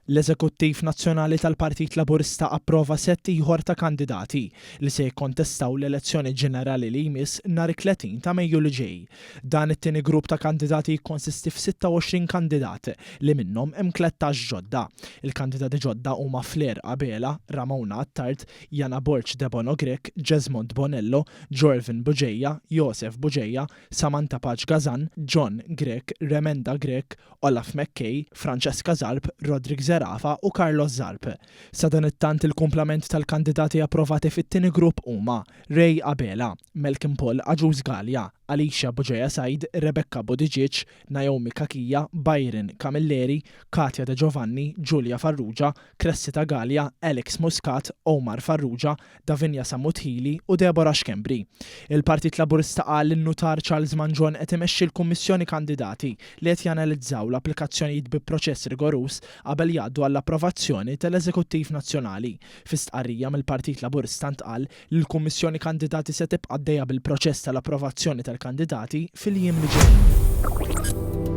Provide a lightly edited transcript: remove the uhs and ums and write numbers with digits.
L-Eżekuttiv Nazzjonali tal-Partit Laburista approva sett ieħor ta' kandidati li se jikkontestaw l-elezzjoni ġenerali li jmiss nhar it-30 ta' Mejju li ġej. Dan it-tieni grupp ta' kandidati jikkonsisti f'26 kandidat li minnhom hemm 13 ġodda. Il-kandidati ġodda huma Flair Abela, Ramona Attard, Yana Borg Debono Grech, Jesmond Bonello, Jorvin Bugeja, Josef Bugeja, Samantha Pace Gazan, John Grech, Remenda Grech, Olaf McKay, Francesca Zarb, Roderick Zerafa u Carlos Zarb. Sadanittant il-kumplament tal-kandidati approvati fit-tieni grupp huma, Ray Abela, Malcolm Paul Agius Galea, Alicia Bugeja Said, Rebecca Buttigieg, Naomi Cachia, Byron Camilleri, Katya De Giovanni, Julia Farrugia, Cressida Galea, Alex Muscat, Omar Farrugia, Davinia Sammut Hili u Deborah Schembri. Il-Partit Laburista qal li n-Nutar Charles Mangion qed imexxi l-Kummissjoni Kandidati li qed janalizzaw l-applikazzjonijiet bi proċess rigoruż qabel jgħaddu għall-approvazzjoni tal-Eżekuttiv Nazzjonali. Fi stqarrija mill-Partit Laburista ntqal li l-Kummissjoni Kandidati se tibqa' għaddejja bil-proċess tal-approvazzjoni tal-kandidati fil-jiem li ġejjin.